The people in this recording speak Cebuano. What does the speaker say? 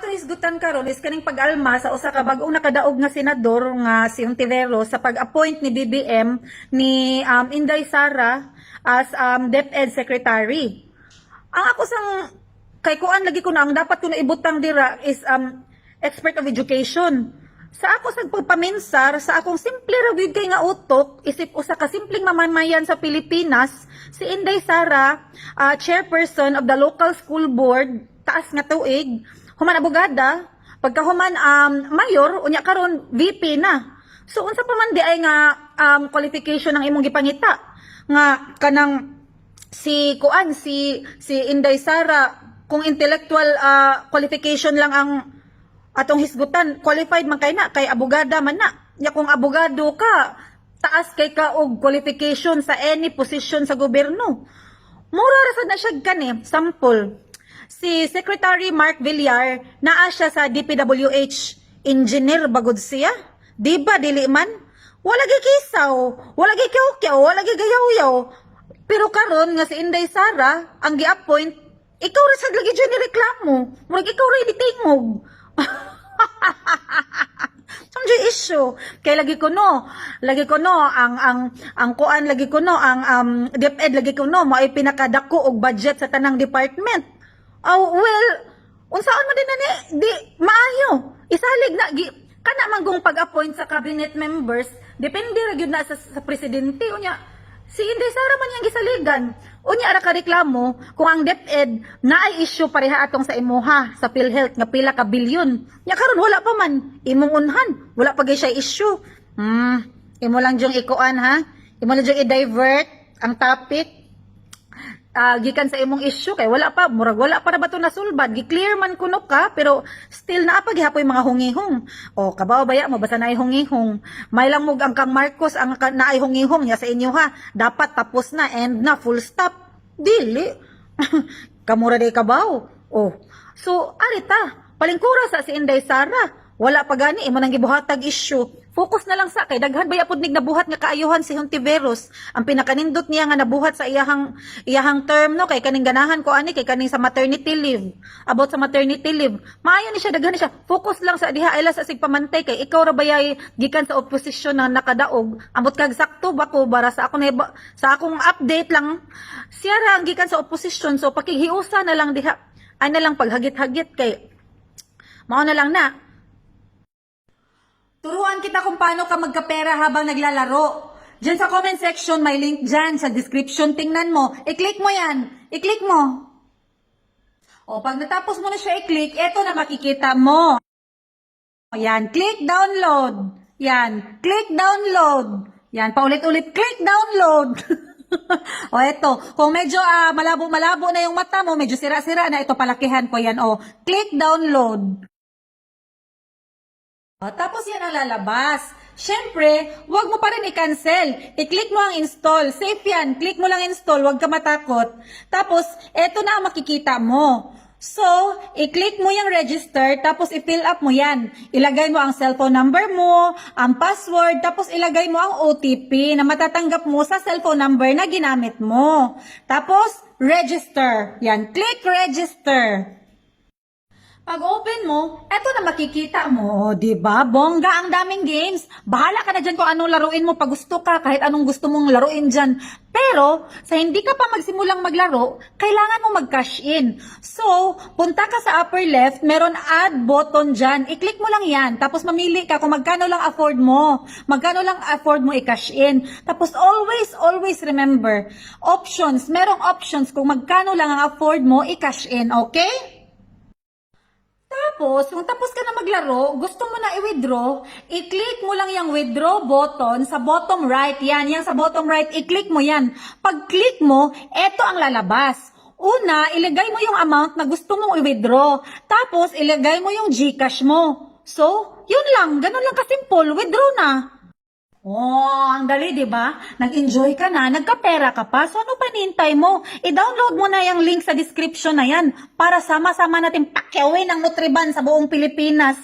atong hisgutan karon is kaning pag-alma sa usa ka bag-ong nakadaog nga senador nga si Hontiveros sa pag-appoint ni BBM ni Inday Sara as DepEd Secretary. Ang ako sang kay kuan lagi ko na ang dapat ko na ibutang dira is expert of education. Sa ako sa pagpaminsar, sa akong simple ra gyud kay nga utok, isip usa ka simpleng mamamayan sa Pilipinas, si Inday Sara, chairperson of the local school board, taas nga tuig, human abogada, pagkahuman mayor, unya karon VP na. So unsa pa man di ay nga qualification ang imong gipangita nga kanang si kuan si si Inday Sara, kung intellectual qualification lang ang atong hisgutan, qualified man kay na kay abogada man na. Nya kung abogado ka, taas kay ka og qualification sa any position sa gobyerno. Mura ra sad na siya kani. Sample, si Secretary Mark Villar, naa siya sa DPWH, engineer bagod siya, di ba? Dili man, wala gyud kisaw, wala gyud kiyaw, wala gyud gayaw-yaw. Pero karon nga si Inday Sara ang gi-appoint, ikaw ra sad lagi dyan ni reklamo. Murag ikaw ra tingog. Ang issue kay lagi ko no, lagi ko no ang kuan, lagi ko no ang DepEd, lagi ko no mao'y pinakadako og budget sa tanang department. Oh well, unsaon man din na ni di maayo isalig na gi kana man kung pag-appoint sa cabinet members, depende ra gyud na sa presidente. Unya si Inday Sara man yang gisaligan. Unya ara ka reklamo kung ang DepEd naay issue pareha atong sa imuha sa PhilHealth nga pila ka bilyon. Nya karon wala pa man imong unhan, wala pa gyud siya issue. Imo lang jung ikuan ha. Imo lang jung i-divert ang topic gikan sa imong issue kay wala pa, murag wala pa na ba to nasulbad. Gi-clear man kuno ka, pero still naa pa gihapoy mga hungihong. O kabaw baya mo basta naay hungihong, may lang mog ang kang Marcos ang naay hungihong niya sa inyo ha, dapat tapos na, end na, full stop. Dili kamura day kabaw. Oh, so arita palingkura sa si Inday Sara, wala pa gani imo nang gibuhatag issue. Focus na lang sa kay daghan baya pud nig nabuhat nga kaayuhan si Hontiveros. Ang pinakanindot niya nga nabuhat sa iyahang term no kay kaning ganahan ko ani kay kaning sa maternity leave. About sa maternity leave. Maayo ni siya, daghan ni siya. Focus lang sa diha, ila sa sig pamantay kay ikaw ra bayay gikan sa opposition na nakadaog. Ambot kag sakto ba ko bara sa ako na sa akong update lang, siya ra ang gikan sa opposition, so pakighiusa na lang diha. Ay na lang paghagit-hagit kay mao na lang na. Turuan kita kung paano ka magkapera habang naglalaro. Diyan sa comment section, may link dyan. Sa description, tingnan mo. I-click mo yan. I-click mo. O, pag natapos mo na siya i-click, eto na makikita mo. Yan, click download. Yan, click download. Yan, paulit-ulit, click download. O, eto, kung medyo malabo-malabo na yung mata mo, medyo sira-sira na, ito palakihan ko yan. O, click download. O, tapos yan ang lalabas. Siyempre, huwag mo pa rin i-cancel. I-click mo ang install. Safe yan. Click mo lang install. Huwag ka matakot. Tapos, eto na ang makikita mo. So, i-click mo yung register, tapos i-fill up mo yan. Ilagay mo ang cellphone number mo, ang password, tapos ilagay mo ang OTP na matatanggap mo sa cellphone number na ginamit mo. Tapos, register. Yan, click register. Pag open mo, eto na makikita mo, 'di ba? Bongga, ang daming games. Bahala ka na diyan kung anong laruin mo pag gusto ka, kahit anong gusto mong laruin diyan. Pero sa hindi ka pa magsimulang maglaro, kailangan mo mag-cash in. So, punta ka sa upper left, meron add button diyan. I-click mo lang 'yan. Tapos mamili ka kung magkano lang afford mo. Magkano lang afford mo i-cash in. Tapos always, always remember, options, merong options kung magkano lang ang afford mo i-cash in, okay? Tapos, kung tapos ka na maglaro, gusto mo na i-withdraw, i-click mo lang yung withdraw button sa bottom right. Yan, yan sa bottom right, i-click mo yan. Pag-click mo, eto ang lalabas. Una, ilagay mo yung amount na gusto mong i-withdraw. Tapos, ilagay mo yung GCash mo. So, yun lang. Ganun lang kasimple. Withdraw na. Oh, ang dali, di ba? Nag-enjoy ka na, nagkapera ka pa. So, ano pa hinihintay mo? I-download mo na yung link sa description na yan para sama-sama natin pakyawin ang Nutribun sa buong Pilipinas.